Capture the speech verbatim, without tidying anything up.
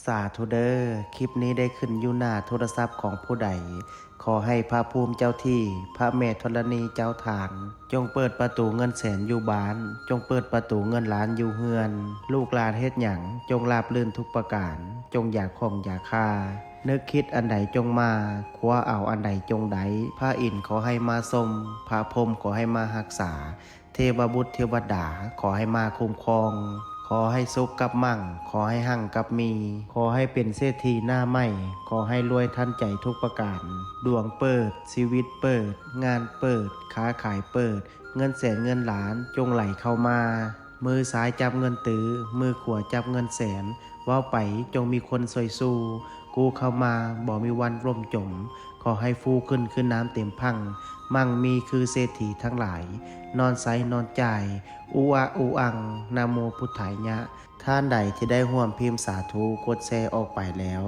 สาธุเด้อ คลิปนี้ได้ขึ้นอยู่หน้าโทรศัพท์ของผู้ใด ขอให้พระภูมิเจ้าที่ พระแม่ธรณีเจ้าทาน จงเปิดประตูเงินแสนอยู่บ้าน จงเปิดประตูเงินล้านอยู่เฮือน ลูกหลานเฮ็ดหยัง จงราบรื่นทุกประการ จงอย่าข้องอย่าคา นึกคิดอันใดจงมา คว้าเอาอันใดจงได้ พระอินทร์ขอให้มาชม พระพรหมขอให้มารักษา เทวบุตรเทวดาขอให้มาคุ้มครอง ขอให้สุขกับมั่ง ขอให้หั่งกับมี ขอให้เป็นเศรษฐีหน้าใหม่ ขอให้รวยทันใจทุกประการ ดวงเปิด ชีวิตเปิด งานเปิด ค้าขายเปิด เงินแสนเงินล้านจงไหลเข้ามา มือซ้ายจับเงินตื้อ มือขวาจับเงินแสน เว้าไปจงมีคนซอยสู้ กู้เข้ามาบ่มีวันล่มจม ขอให้ฟูขึ้นคือน้ำเต็มพัง มั่งมีคือเศรษฐีทั้งหลาย นอนใสนอนจ่าย อุอะอุอัง นะโมพุทธายะ ท่านใดที่ได้ร่วมพิมพ์สาธุ กดแชร์ออกไปแล้ว